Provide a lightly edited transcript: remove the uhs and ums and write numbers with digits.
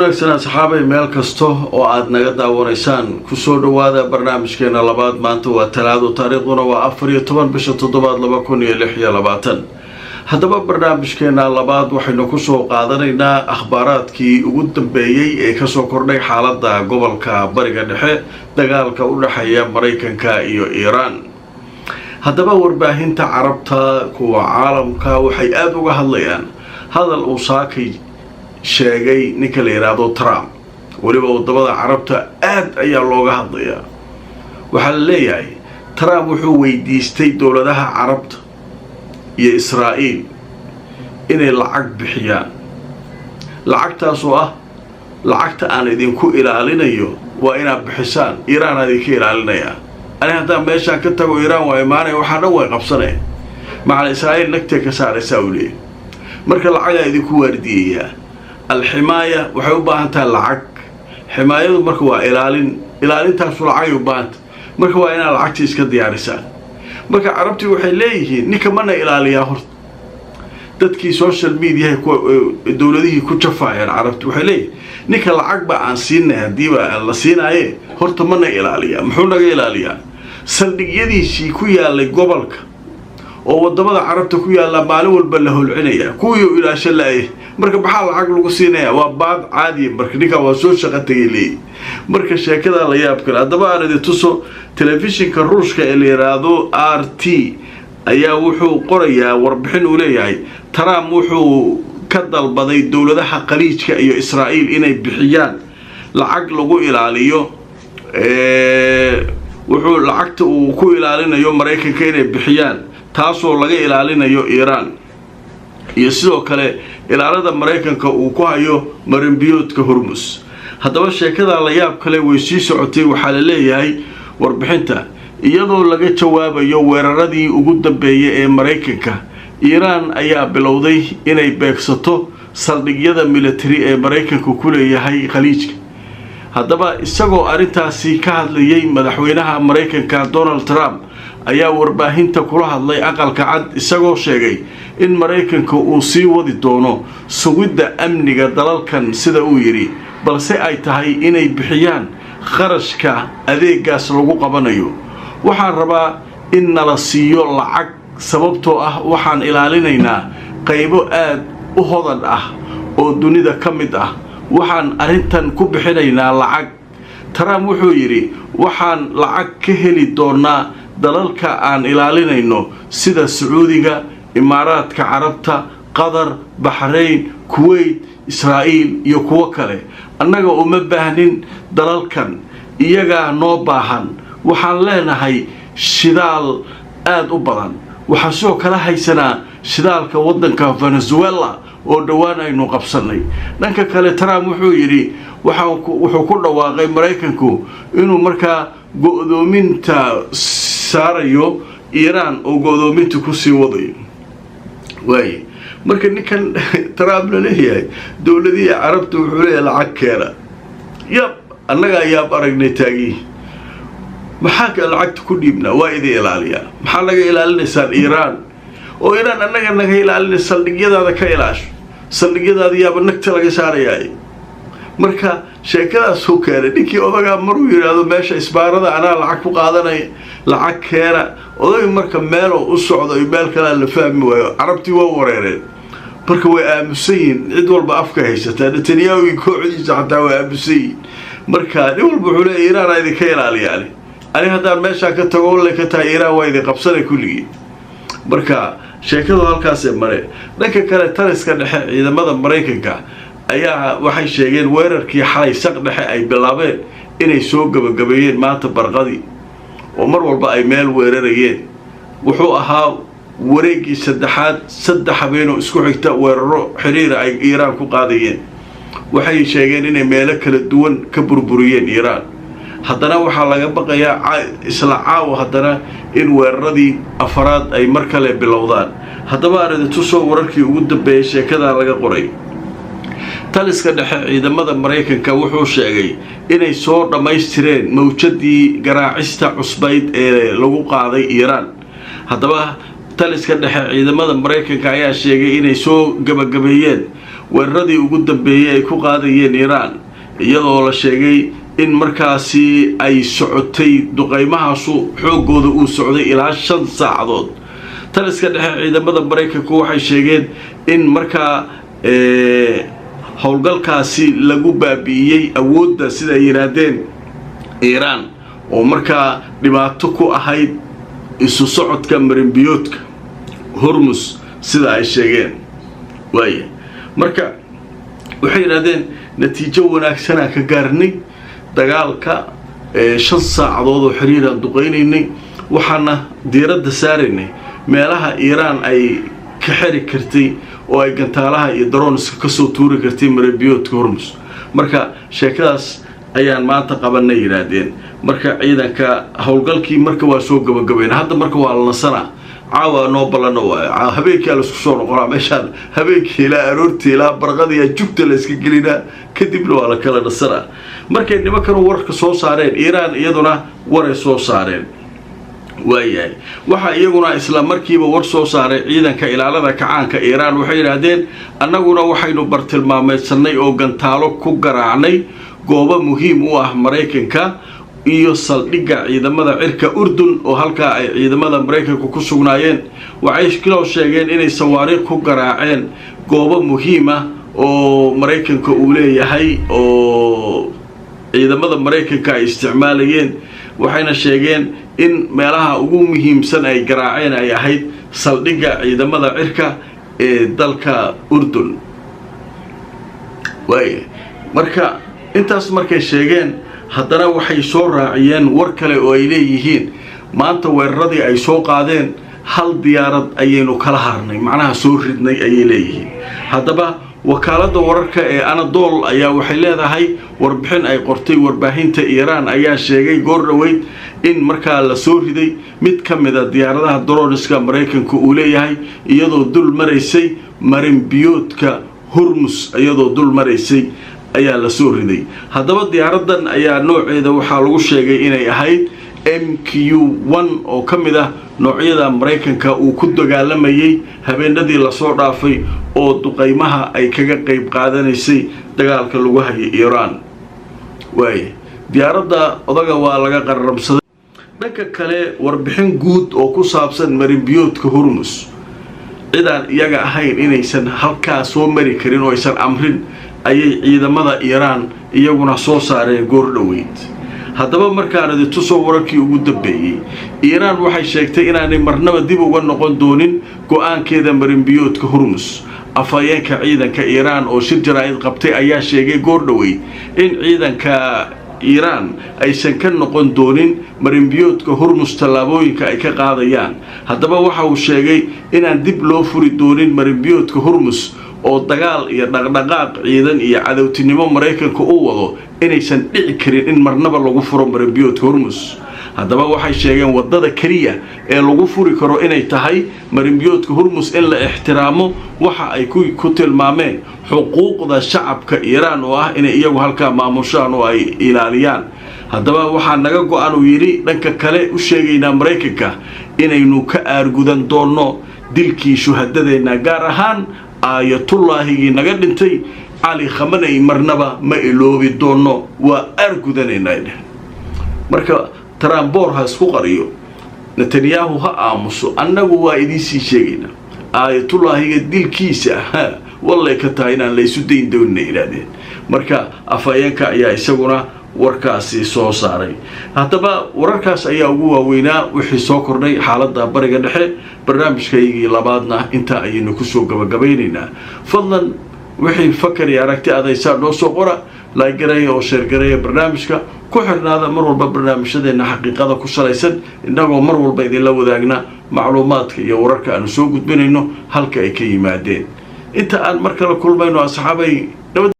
Wanaagsan asxaabay, meel kasta oo aada naga daawanaysaan, kusoo dhawaada barnaamijkeena labaad. Maanta waa Talaado, taariikhduna waa 14 bisha 7 2026. Haddaba barnaamijkeena labaad waxaynu kusoo qaadanaynaa akhbaaraadkii ugu dambeeyey ee kasoo kordhay xaalada gobolka Bariga Dhexe, dagaalka u dhexeeya Maraykanka iyo Iiraan. Haddaba warbaahinta Carabta, kuwa caalamka, waxay aada uga hadlayaan hadal uu saakay sheegay ninka la yidhaahdo Trump. Weliba wadamada Carabta aada ayaa looga hadlayaa. Waxaa la leeyahay Trump wuxuu weydiistay dowladaha Carabta iyo Israa'iil inay lacag bixiyaan, lacagtaasoo ah lacagta aan idinku ilaalinayo waa inaad bixisaan. Iiraan aan idinka ilaalinayaa, ani haddaan meeshaan ka tago Iiraan waa imaanaya, waxaa dhan way qabsanaya, macala Israa'iil nagtee ka saaraysaa, uu leeyahy. Marka lacagaa idinku waardiyayaa. Alximaaya waxay u baahan tahay lacag. Ximaayadu marka waa ilaalin, ilaalintaasu lacagay u baahanta. Marka waa inaad lacagtii iska diyaarisaan. Marka Carabtii waxay leeyihiin, ninka mana ilaaliyaa horta? Dadkii social mediaha dowladihii ku jafaayaan Carabti waxay leeyihin, ninka lacag ba aan siinay, haddiiba la siinaaye, horta mana ilaaliyaa? Muxuu naga ilaaliyaa? Saldhigyadiisii ku yaalay gobolka oo wadamada Carabta ku yaallaa maalin walba la holcinaya, kuwii u ilaasho la-ay. Marka maxaa lacag lagu siinaya? Waa baad caadiya. Marka ninkaa waa soo shaqo tegay leeyi. Marka sheekadaa la yaab kale haddaba aan idin tuso. Telefishinka Ruushka ee la yidhaahdo RT ayaa wuxuu qorayaa warbixin uu leeyahay Trump wuxuu ka dalbaday dowladaha Khaliijka iyo Israa'iil inay bixiyaan lacag lagu ilaaliyo, wuxuu lacagta uu ku ilaalinayo Maraykanka inay bixiyaan, taasoo laga ilaalinayo Iiraan iyo sidoo kale ilaalada Maraykanka uu ku hayo marinbiyoodka Hormus. Haddaba sheekada la yaab kale way sii socotay. Waxaa la leeyahay warbixinta, iyadoo laga jawaabayo weeraradii ugu dambeeyay ee Maraykanka, Iiraan ayaa bilowday inay beegsato saldhigyada military ee Maraykanka ku leeyahay Khaliijka. Haddaba isagoo arrintaasi ka hadlayay, madaxweynaha Maraykanka Donald Trump ayaa warbaahinta kula hadlay Aqalka Cad, isagoo sheegay in Maraykanka uu sii wadi doono sugidda amniga dalalkan, sida uu yidhi, balse ay tahay inay bixiyaan kharashka adeegaas lagu qabanayo. "Waxaan rabaa in nala siiyo lacag, sababtoo ah waxaan ilaalinaynaa qaybo aad u hodan ah oo dunida ka mid ah. Waxaan arrintan ku bixinaynaa lacag," Trump wuxuu yidhi. "Waxaan lacag ka heli doonaa dalalka aan ilaalinayno, sida Sacuudiga, Imaaraadka Carabta, Qatar, Baxrayn, Kuweyt, Israa'iil iyo kuwo kale. Annaga uma baahnin dalalkan, iyagaa noo baahan. Waxaan leenahay shidaal aada u badan. Waxaan sidoo kale haysanaa shidaalka waddanka Venezuela oo dhowaan aynu qabsannay." Dhanka kale, Trump wuxuu yidhi, wuxuu ku dhawaaqay Maraykanku inuu markaa go-doominta saarayo Iiraan oo go-doominta kusii wadayo. Waaye, marka ninkan Trump la leeyahay dowladihii Carabta wuxuu leeyahay lacag keena. Yab, annagaa yaab aragnay taagiyi. Maxaa ka lacagta ku dhiibnaa? Waa idin ilaaliyaa. Maxaa naga ilaalinaysaan Iiraan? Oo Iiraan annaga naga ilaalinay, saldhigyadaada ka ilaasho, saldhigyadaada yaaba nagta laga saarayaay. Marka sheekadaasuu keenay ninkii odagaa. Maruu yidhaahdo meesha isbaarada anaa lacag ku qaadanaya, lacag keena, odagii marka meeloo u socdo iyo meel kalea la fahmi waayo. Carabtii waa wareereen. Marka way aamusan yihiin, cid walba afka haysataa. Netanyahu iyo kooxdiisa xataa way aamusan yihiin. Marka nin walba wuxuu leeya, Iiraan idinka ilaaliyaani, ani haddaan meeshaa ka tago wallay ka tahay Iiraan waa idin qabsanay kulligii. Marka sheekadu halkaasee mare. Dhanka kale, taliska dhexe ciidamada Maraykanka ayaa waxay sheegeen weerarkii xalay saq dhexe ay bilaabeen inay soo gabagabeeyeen maanta barqadii, oo mar walba ay meel weerarayeen. Wuxuu ahaa wareeggii saddexaad, 3 habeenoo isku xigta weeraro xiriira ay Iiraan ku qaadayeen. Waxay sheegeen inay meelo kala duwan ka burburiyeen Iiraan. Haddana waxaa laga baqayaa isla caawa haddana in weeraradii afaraad ay mar kale bilowdaan. Haddaba aan idin tuso wararkii ugu dambeeyay sheekadaa laga qoray. Taliska dhexe ciidamada Maraykanka wuxuu sheegay inay soo dhammaystireen mawjadii garaacista cusbayd ee lagu qaaday Iiraan. Haddaba taliska dhexe ciidamada Maraykanka ayaa sheegay inay soo gabagabeeyeen Weeraradii ugu dambeeyey ay ku qaadayeen Iiraan, iyadoo la sheegay in markaasi ay socotay duqaymahaasu xooggooda uu socday ilaa 5 saacadood. Taliska dhexe ciidamada Maraykanku waxay sheegeen in markaa howlgalkaasi lagu baabi'iyey awoodda, sida ay yidhaahdeen, Iiraan oo markaa dhibaato ku ahayd isu socodka marinbiyoodka Hormus, sida ay sheegeen. Waaya, marka waxay yidhahdeen natiijo wanaagsanaa ka gaarnay dagaalka, 5 saacadood oo xiriiraan duqaynaynay, waxaana diiradda saaraynay meelaha Iiraan ay ka xeri kartay oo ay gantaalaha iyo drones-ka kasoo tuuri kartay marinbiyoodka Hormus. Marka sheekadaas ayaan maanta qabanay, yidhaahdeen. Marka ciidanka howlgalkii marka waa soo gabagabayna, hadda marka waa la nasanaa, caawa noo ballano waayo, habeenkaa laisku soo noqonaa meeshaan, habeenkii ilaa aroortii ilaa barqadiyaa jugta la iska gelinaa, kadibna waa la kala nasanaa. Markay nimankanu warka soo saareen, Iiraan iyaduna waray soo saareen. Waayahay, waxaa iyaguna isla markiiba war soo saaray ciidanka ilaalada kacaanka Iiraan. Waxay yidhaahdeen annaguna waxaynu bartilmaameydsanay oo gantaalo ku garaacnay goobo muhiim u ah Maraykanka iyo saldhigga ciidamada cirka Urdun, oo halkaa ay ciidamada Maraykanka ku sugnaayeen. Waxay kaloo sheegeen inay sawaariikh ku garaaceen goobo muhiim ah oo Maraykanka uu leeyahay oo ciidamada Maraykanka ay isticmaalayeen. Waxayna sheegeen in meelaha ugu muhiimsan ay garaaceen ay ahayd saldhigga ciidamada cirka ee dalka Urdun. Waaya, marka intaas markay sheegeen, haddana waxay soo raaciyeen war kale oo ay leeyihiin maanta weeraradii ay soo qaadeen hal diyaarad ayaynu kala harnay, macnaha soo ridnay, ayay leeyihiin. Haddaba wakaaladda wararka ee Anadol ayaa waxay leedahay warbixin ay qortay warbaahinta Iiraan ayaa sheegay goor dhoweyd in markaa la soo riday mid ka mida diyaaradaha drones-ka Maraykanka uu leeyahay, iyadoo dul maraysay marinbiyoodka Hurmus. Iyadoo dul maraysay ayaa la soo riday. Haddaba diyaaradan ayaa nooceeda waxaa lagu sheegay inay ahayd MQ-1 oo ka mid ah noocyada Maraykanka uu ku dagaalamayay habeenadii lasoo dhaafay oo duqaymaha ay kaga qayb qaadanaysay dagaalka lagu hayay Iiraan. Waaye, diyaaradda odaga waa laga qararabsaday. Dhanka kale, warbixin guud oo ku saabsan marinbiyoodka Hurmus, cidaan iyaga ahayn inaysan halkaa soo mari karin oo aysan amrin, ayay ciidamada Iiraan iyaguna soo saareen goor dhoweyd. Haddaba markaan idi tusoo wararkii ugu dambeeyey, Iiraan waxay sheegtay inaanay marnaba dib uga noqon doonin go-aankeeda marinbiyoodka Hurmus. Afhayeenka ciidanka Iiraan oo shir jaraa'id qabtay ayaa sheegay goor dhoweyd in ciidanka Iiraan aysan ka noqon doonin marinbiyoodka Hurmus tallaabooyinka ay ka qaadayaan. Haddaba waxa uu sheegay inaan dib loo furi doonin marinbiyoodka Hurmus oo dagaal iyo dhaqdhaqaaq ciidan iyo cadowtinimo Maraykanka u wado inaysan dhici karin in marnaba lagu furo marinbiyoodka Hormus. Haddaba waxay sheegeen waddada keliya ee lagu furi karo inay tahay marinbiyoodka Hurmus in la ixtiraamo waxa ay ku tilmaameen xuquuqda shacabka Iiraan oo ah inay iyagu halkaa maamushaan oo ay ilaaliyaan. Haddaba waxaa naga go-an, uu yidhi, dhanka kale u sheegaynaa Maraykanka inaynu ka aargudan doonno dilkii shuhadadeenna, gaar ahaan Aayatullaahigii naga dhintay Cali Khamaney, marnaba ma iloobi doonno, waa aargudanaynaa dheh. Marka Trump boor ha isku qariyo, Netanyahu ha aamuso, annagu waa idiinsii sheegaynaa Aayatullaahiga dilkiisa wallay ka tahay inaan laysu dayn doonina, yidhaahdeen. Marka afhayeenka ayaa isaguna warkaasi soo saaray. Haddaba wararkaas ayaa ugu waaweynaa wixii soo kordhay xaaladda Bariga Dhexe. Barnaamijkaygii labaadna intaa ayaynu kusoo gabagabaynaynaa. Fadlan wixii fakar iyo aragti adaysaa noo soo qora, like gareeya oo share gareeya barnaamijka, ku xirnaada mar walba barnaamijyadeena xaqiiqada ku salaysan, innagoo mar walba idinla wadaagna macluumaadka iyo wararka aanu soo gudbinayno halka ay ka yimaadeen. Inta aan mar kale kulmayno, asxaabay.